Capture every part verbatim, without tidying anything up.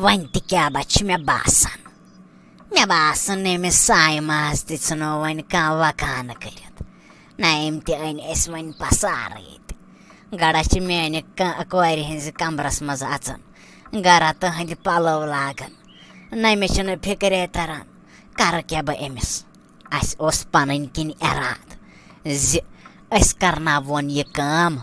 وۄنۍ تہِ کیٛاہ با چھُ مےٚ باسان؟ مےٚ باسان، أمِس سایماہَس تہِ ژھٕنو وۄنۍ کانٛہہ وکانہٕ کٔرِتھ۔ نہ، أمۍ تہِ أنۍ أسۍ وۄنۍ پسارٕ ییٚتہِ۔ گڑا چھِ میٛانہِ ک-، کورِ ہٕنٛزِ کمرس منٛز اَژان، گرا تٕہٕنٛدِ پلو لاگان۔ نہ، مےٚ چھِنہٕ فِکرے تران، کرٕ کیٛاہ بہٕ أمِس۔ اَسہِ اوس پنٕنۍ کِنۍ اِرادٕ زِ أسۍ کرناوون یہِ کٲم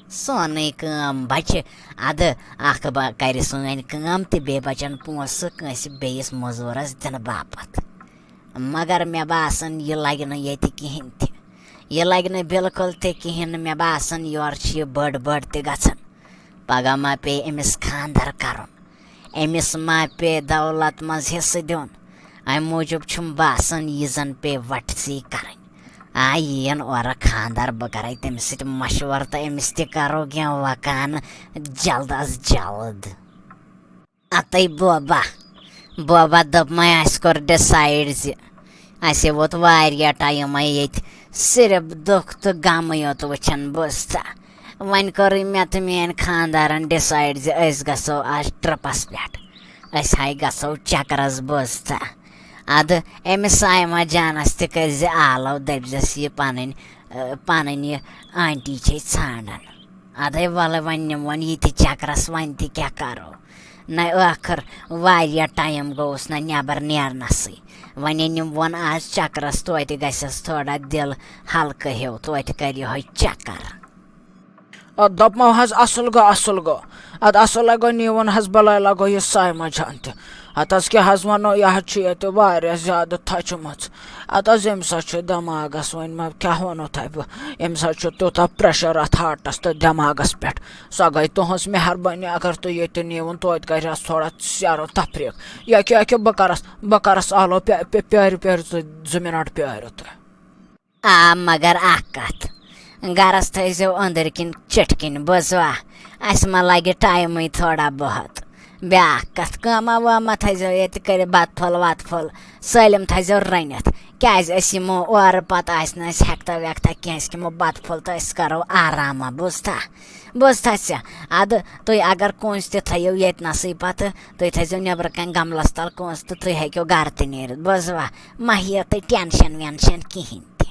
سونٕے کٲم، بچہِ۔ ادٕ اکھ با-، کرِ سٲنۍ کٲم تہِ بیٚیہِ بچن پونٛسہٕ کٲنٛسہِ بیٚیِس مٔزوٗرس دِنہٕ باپتھ۔ مگر مےٚ باسان، یہِ لگہِ نہٕ ییٚتہِ کِہیٖنۍ تہِ۔ یہِ لگہِ نہٕ بالکل تہِ کِہیٖنۍ نہٕ۔ مےٚ باسان، یورٕ چھِ یہِ بٔڑ بٔڑ تہِ گژھان۔ پگاہ ما پیٚیہِ أمِس خانٛدر کرُن؟ أمِس ما پیٚیہِ دولت منٛز حصہٕ دیُن؟ اَمہِ موٗجوٗب چھُم باسان، یہِ زن پیٚیہِ وٹسٕے کرٕنۍ۔ آ، یِیَن اورٕ خانٛدر، بہٕ کرے تٔمِس سۭتۍ مشورٕ تہٕ أمِس تہِ کرو کینٛہہ وکانہٕ جلد از جلد۔ اَتے بوبا، بوبا دوٚپمَے، اَسہِ کوٚر decide زِ اَسے ووت واریاہ ٹایِم ییٚتہِ صرف دُکھ تہٕ غمٕے یوت وٕچھان۔ بوٗزتھا، وۄنۍ کوٚرُے مےٚ تہٕ میٛٲنۍ خانٛدارَن decide زِ أسۍ گژھو آز ٹرٛپَس پٮ۪ٹھ، أسۍ ہاے گژھو چکرَس۔ بوٗزتھا، اَدٕ أمِس سایمہ جانَس تہِ کٔرۍ زِ آلو، دٔپۍ زٮ۪س یہِ پَنٕنۍ، پَنٕنۍ یہِ آنٹی چھے ژھانٛڈان۔ اَدَے وَلہٕ وۄنۍ نِمون یہِ تہِ چکرس، وۄنۍ تہِ کیٛاہ کرو؟ نَے ٲخٕر واریاہ ٹایم گوٚوُس نہ نٮ۪بر نیرنَسٕے۔ وۄنۍ نِمون آز چکرس، توتہِ گژھٮ۪س تھوڑا دِل ہلکہٕ ہیوٗ، توتہِ کرِ یِہوٚے چکر۔ اَدٕ دوٚپمو حظ، اَصٕل گوٚو، اَصٕل گوٚو۔ اَدٕ اَصٕل لگو نیٖوُن حظ، بَلاے لگو یہِ سایمہ جان تہِ۔ اَتھ حظ کیٛاہ حظ وَنو، یہِ حظ چھِ ییٚتہِ واریاہ زیادٕ تھچمٕژ۔ اَتھ حظ ییٚمہِ ساتہٕ چھُ دٮ۪ماغَس، وۄنۍ ما کیٛاہ وَنو تۄہہِ بہٕ، ییٚمہِ ساتہٕ چھُ تیوٗتاہ pressure اَتھ heartس تہٕ دٮ۪ماغَس پٮ۪ٹھ۔ سۄ گٔے تُہٕنٛز مہربٲنی، اگر تُہۍ ییٚتہِ نِیوُن، توتہِ کَرِ اَتھ تھوڑا سیر و تفریٖق۔ یہِ کیٛاہ، یہِ کیٛاہ، بہٕ کَرَس، بہٕ کَرَس آلو پیا-، پیا-، پیارِ، پیارِ، زٕ، زٕ مِنَٹ پیارِ تُہۍ۔ آ، مگر اکھ کتھ، گرس تھٲیزیو أنٛدٕرۍ کِنۍ چٹکِنۍ، بوزوا؟ اسہِ ما لگہِ ٹایمٕے تھوڑا بہت۔ بیاکھ کتھ، کٲمہ وٲمہ تھٲیزیو ییٚتہِ کٔرِتھ، بتہٕ پھوٚل وتہٕ پھوٚل سٲلِم تھٲیزیو رٔنِتھ، کیازِ أسۍ یِمو اورٕ، پتہٕ آسہِ نہٕ اسہِ ہیٚکتھا ویٚکتھا کینٛہہ، أسۍ کھیٚمو بتہٕ پھوٚل تہٕ أسۍ کرو آرامہ، بوٗزتھا؟ بوٗزتھا ژےٚ؟ ادٕ تُہۍ اگر کٲنٛسہِ تہِ تھٲیِو ییٚتہِ نسٕے، پتہٕ تُہۍ تھٲیزیو نیٚبرٕ کنہِ گملس تل کٲنٛسہِ تہٕ تُہۍ ہیٚکِو گرٕ تہِ نیٖرِتھ، بوزوا؟ مہ ہیٚیِو تُہۍ ٹینشن وینشن کِہینۍ تہِ۔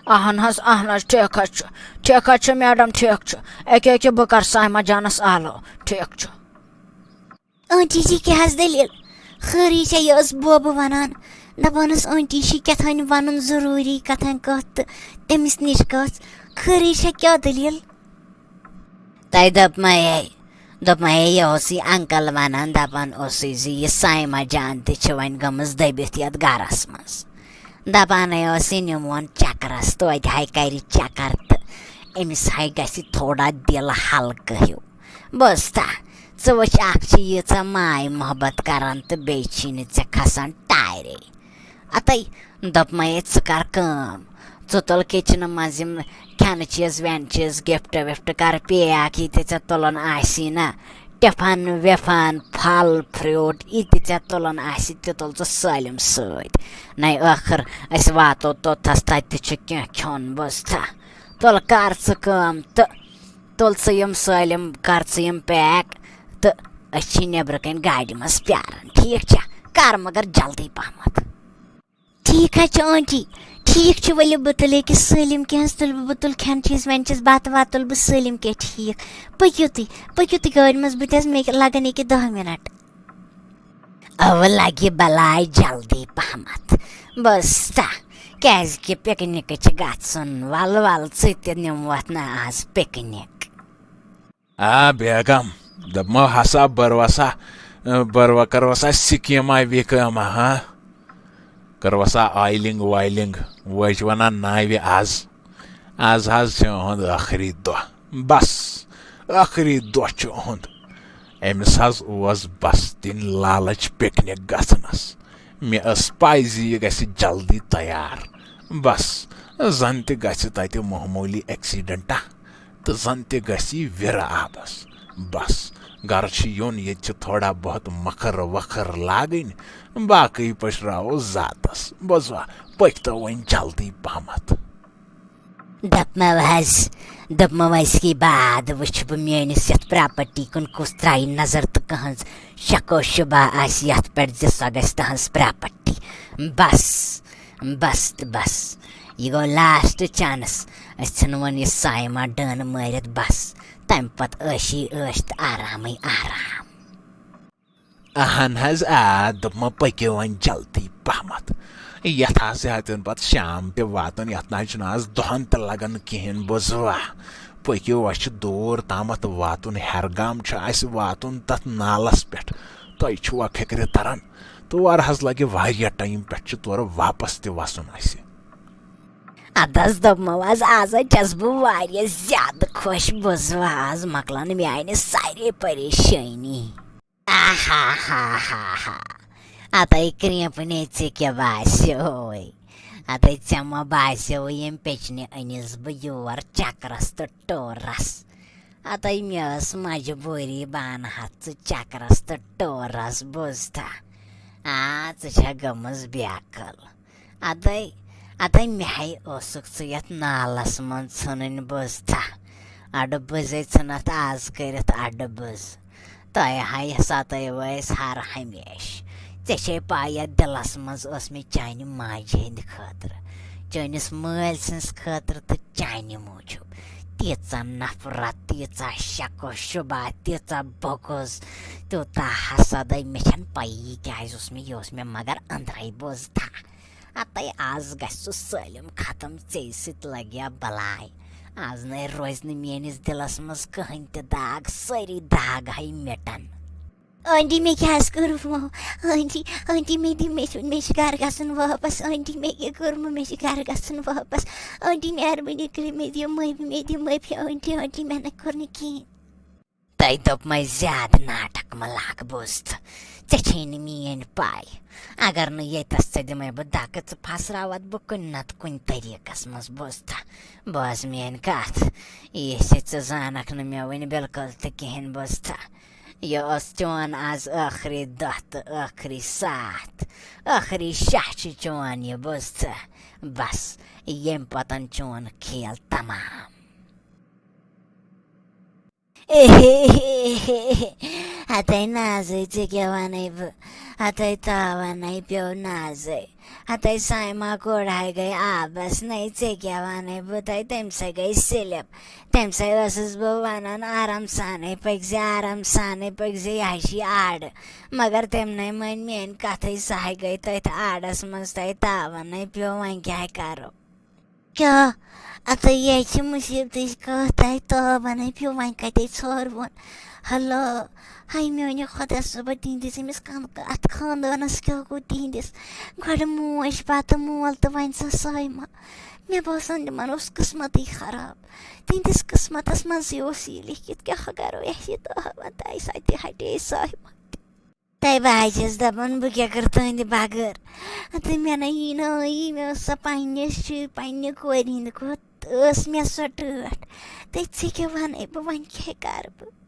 اہن حظ، اہن حظ، ٹھیک حظ چھُ، ٹھیک حظ چھُ میڈم، ٹھیک چھُ۔ أکہِ، أکہِ، بہٕ کر سایمہ جانس آلو، ٹھیک چھُ۔ آنٹی جی، کیٛاہ حظ دٔلیٖل؟ خٲرٕے چھا؟ یہِ ٲس بوبہٕ ونان، دپان ٲس آنٹی چھِ کیٛاہ تام ونُن ضروٗری کتھن کتھ تہٕ تٔمِس نِش کتھ۔ خٲرٕے چھا؟ کیٛاہ دٔلیٖل؟ تۄہہِ دوٚپمَے، دوٚپمَے، یہِ اوس یہِ انکل وَنان، دَپان اوسُے زِ یہِ سایمہ جان تہِ چھِ وۄنۍ گٔمٕژ دٔبِتھ یَتھ گَرَس منٛز۔ دَپانَے اوس یہِ نِمون چَکرَس، توتہِ ہاے کَرِ چَکر تہٕ أمِس ہاے گژھِ تھوڑا دِل ہلکہٕ ہیوٗ۔ بوزتھا، ژٕ وٕچھ، اَکھ چھِ ییٖژاہ ماے محبت کَران تہٕ بیٚیہِ چھی نہٕ ژےٚ کھَسان ٹارے۔ اَتَے دوٚپمَے، ژٕ کر کٲم، ژٕ تُل کِچنہٕ منٛز یِم کھٮ۪نہٕ چیٖز وٮ۪نہٕ چیٖز، gift وفٹ کر pack، یہِ تہِ ژےٚ تُلُن آسی نہ، ٹِفن وِفن، پھل fruit، یہِ تہِ ژےٚ تُلُن آسہِ، تہِ تُل ژٕ سٲلِم سۭتۍ۔ نَے ٲخٕر أسۍ واتو توٚتتھَس، تَتہِ تہِ چھُ کینٛہہ کھیوٚن، بوٗزتھا؟ تُل کر ژٕ کٲم تہٕ تُل ژٕ یِم سٲلِم، کر ژٕ یِم pack تہٕ أسۍ چھِ نیٚبرٕ کَنۍ گاڑِ منٛز پیاران، ٹھیٖک چھا؟ کر مگر جلدی پہمتھ۔ ٹھیٖک حظ چھُ آنٹی، ٹھیٖک چھُ، ؤلِو بہٕ تُلہٕ ییٚکیٛاہ سٲلِم کینٛہہ حظ تُلہٕ بہٕ، بہٕ تُلہٕ کھٮ۪ن چیٖز وٮ۪ن چیٖز، بَتہٕ وَتہٕ تُلہٕ بہٕ سٲلِم کینٛہہ ٹھیٖک۔ پٔکِو تُہۍ، پٔکِو تُہۍ گٲڑۍ منٛز، بہٕ تہِ حظ، مےٚ لَگَن ییٚکیٛاہ دَہ مِنَٹ۔ اَوٕ لَگہِ بَلاے جلدی پَہمَتھ، بوٗزتھا، کیٛازِکہِ پِکنِکہٕ چھِ گژھُن۔ وَلہٕ وَلہٕ ژٕ تہِ نِموتھ نہ آز پِکنِک۔ آ بیگم، دوٚپمو ہسا بٔروسا، بٔروا کٔروسا سکیٖما وِکیٖما، ہا؟ کٔروسا oiling وایلِنگ، وٲج ونان ناوِ آز۔ آز حظ چھُ اُہُنٛد ٲخری دۄہ۔ بس، ٲخری دۄہ چھُ اُہُنٛد۔ أمِس حظ اوس بس دِنۍ لالچ پِکنِک گژھنس۔ مےٚ ٲس پَے زِ یہِ گژھِ جلدی تیار۔ بس، زن تہِ گژھِ تتہِ معموٗلی ایکسیڈنٹا۔ تہٕ زن تہِ گژھِ یہِ وِرٕ آبس۔ بس، گرٕ چھُ یُن، ییٚتہِ چھِ تھوڑا بہت مکھر وکھر لاگٕنۍ، باقٕے پٔشراوو ذاتس۔ بوزوا، پٔکۍ تو وۄنۍ جلدی پہمتھ۔ دپمو حظ، دپمو أزکی بعد وٕچھِ بہٕ میٲنِس یتھ پراپرٹی کُن کُس ترایہِ نظر تہٕ کٕہٕنٛز شک و شبہ آسہِ یتھ پٮ۪ٹھ زِ سۄ گژھِ تٕہٕنٛز پراپرٹی۔ بس، بس تہٕ بس۔ یہِ گوٚو لاسٹ چانس۔ أسۍ ژھٕنون یہِ سایما ڈٲنہٕ مٲرِتھ بس۔ تمہِ پتہٕ عٲشی عٲش تہٕ آرامٕے آرام۔ اہن حظ آ، دوٚپمو پٔکِو وۄنۍ جلدی پہمتھ۔ یتھ آسہِ ہا تمہِ پتہٕ شام تہِ واتُن، یتھ نہ حظ چھُنہٕ آز دۄہن تہِ لگان کہیٖنۍ، بوزوا؟ پٔکِو، اسہِ چھُ دوٗر تامتھ واتُن، ہیرگام چھُ اسہِ واتُن تتھ نالس پٮ۪ٹھ۔ تۄہہِ چھُوا فکرِ تران؟ تور حظ لگہِ واریاہ ٹایم، پٮ۪ٹھٕ چھُ تورٕ واپس تہِ وسُن اسہِ۔ ادٕ حظ دوٚپمو حظ، آز حظ چھَس بہٕ واریاہ زیادٕ خۄش، بوزوا؟ آز مۄکلن میانہِ سارے پریشٲنی۔ آہا ہا ہا ہا۔ اتے کرٛیٖمپُنے ژےٚ کیٛاہ باسیووُے؟ اتے ژےٚ ما باسیووُے ییٚمہِ پیچنہِ أنِس بہٕ یور چکرس تہٕ ٹورس؟ اتے مےٚ ٲس مجبوٗری، بہٕ انہٕ ہتھ ژٕ چکرس تہٕ ٹورس، بوزتھا؟ آ، ژٕ چھکھ گٔمٕژ بے عقل۔ ادے، ادے مےٚ ہے اوسُکھ ژٕ یتھ نالس منٛز ژھٕنٕنۍ، بوزتھا؟ اڈٕ بٔزے ژھٕنتھ آز کٔرِتھ اڈٕ بٔز۔ تۄہہِ ہاے ستٲوۍ أسۍ ہر ہمیشہٕ۔ ژےٚ چھے پَے، یَتھ دِلَس منٛز ٲس مےٚ چانہِ ماجہِ ہِنٛدِ خٲطرٕ، چٲنِس مٲلۍ سٕنٛز خٲطرٕ تہٕ چانہِ موٗجوٗب تیٖژاہ نفرت، تیٖژاہ شک و شبہ، تیٖژاہ بغض، تیوٗتاہ حسد۔ مےٚ چھَنہٕ پَیی یہِ کیٛازِ اوس مےٚ، یہِ اوس مےٚ مگر أنٛدرَے، بوزتھا؟ اَتَے آز گژھِ سُہ سٲلِم ختم، ژےٚ سۭتۍ لَگہِ ہا بَلاے۔ آز نَے روزِ نہٕ میٛٲنِس دِلَس منٛز کٕہٕنۍ تہِ داغ، سٲری داغ ہَے مِٹَن۔ آنٹی، مےٚ کیٛاہ حظ کوٚرمو؟ آنٹی، آنٹی، مےٚ دِ، مےٚ چھُ، مےٚ چھُ گَرٕ گژھُن واپَس۔ آنٹی، مےٚ کیٛاہ کوٚرمو؟ مےٚ چھُ گَرٕ گژھُن واپَس۔ آنٹی، مہربٲنی کٔرِتھ مےٚ دِیِو معٲفی، مےٚ دِیِو معٲفی۔ آنٹی، آنٹی، مےٚ نَے کوٚر نہٕ کِہیٖنۍ۔ تۄہہِ دوٚپمَے زیادٕ ناٹک مہٕ لاگ، بوٗزتھٕ؟ ژےٚ چھے نہٕ میٛٲنۍ پَے۔ اگر نہٕ ییٚتَس ژےٚ دِمَے بہٕ دَکہٕ، ژٕ پھسراوَتھ بہٕ کُنہِ نَتہٕ کُنہِ طریٖقَس منٛز، بوٗزتھا؟ بوز میٛٲنۍ کَتھ۔ یہِ چھِ ژٕ زانَکھ نہٕ مےٚ وٕنہِ بِلکُل تہِ کِہیٖنۍ، بوٗزتھا؟ یہِ اوس چون آز ٲخری دۄہ تہٕ ٲخری ساتھ۔ ٲخری شاہ چھُ چون یہِ، بوٗزتھا؟ بس، ییٚمہِ پَتَن چون کھیل تمام۔ ہتے نازے، ژےٚ کیٛاہ وَنَے بہٕ؟ ہتے تاوَنے پیوٚو نازے۔ ہتے سایما کوڑہاے گٔے آبَس، نَے ژےٚ کیٛاہ وَنَے بہٕ؟ تَے تٔمۍ سَے گٔے سِلِپ۔ تٔمۍ سَے ٲسٕس بہٕ وَنان، آرام سانَے پٔکۍ زِ، آرام سانَے پٔکۍ زِ، یہِ ہَے چھِ آڑٕ۔ مگر تٔمۍ نَے مٲنۍ میٛٲنۍ کَتھٕے، سۄ ہَے گٔے تٔتھۍ آڑَس منٛز، تَے تاوَنے پیوٚو، وۄنۍ کیٛاہ کَرو؟ کیٛاہ؟ اَتَے یہِ چھِ مُصیٖبتٕچ کَتھ، تَے تاوَنے پیوٚو، وۄنۍ کَتہِ ژھارون؟ ہَلو، ہاے میٛانہِ خۄدا صٲبہ، تِہِنٛدِس أمِس کَم-، اَتھ خاندانَس کیٛاہ گوٚو تِہِنٛدِس؟ گۄڈٕ موج، پَتہٕ مول تہٕ وۄنۍ سۄ سایمہ۔ مےٚ باسان، تِمَن اوس قٕسمَتٕے خراب۔ تِہِنٛدِس قٕسمَتَس منٛزٕے اوس یہِ لیکھِتھ، کیٛاہ کَرو، اَسہِ یہِ تاوَن تہٕ اَسہِ اَتہِ ہَٹے سایمہ۔ تۄہہِ بہٕ حظ چھَس دَپان، بہٕ کیٛاہ کَرٕ تُہٕنٛدِ بغٲر؟ تہٕ مےٚ نہ یی نہٕ ٲیی، مےٚ ٲس سۄ پنٛنِس چھِ، پنٛنہِ کورِ ہِنٛدِ کھۄتہٕ ٲس مےٚ سۄ ٹٲٹھ۔ تہٕ ژےٚ کیٛاہ وَنَے بہٕ، وۄنۍ کیٛاہ کَرٕ بہٕ؟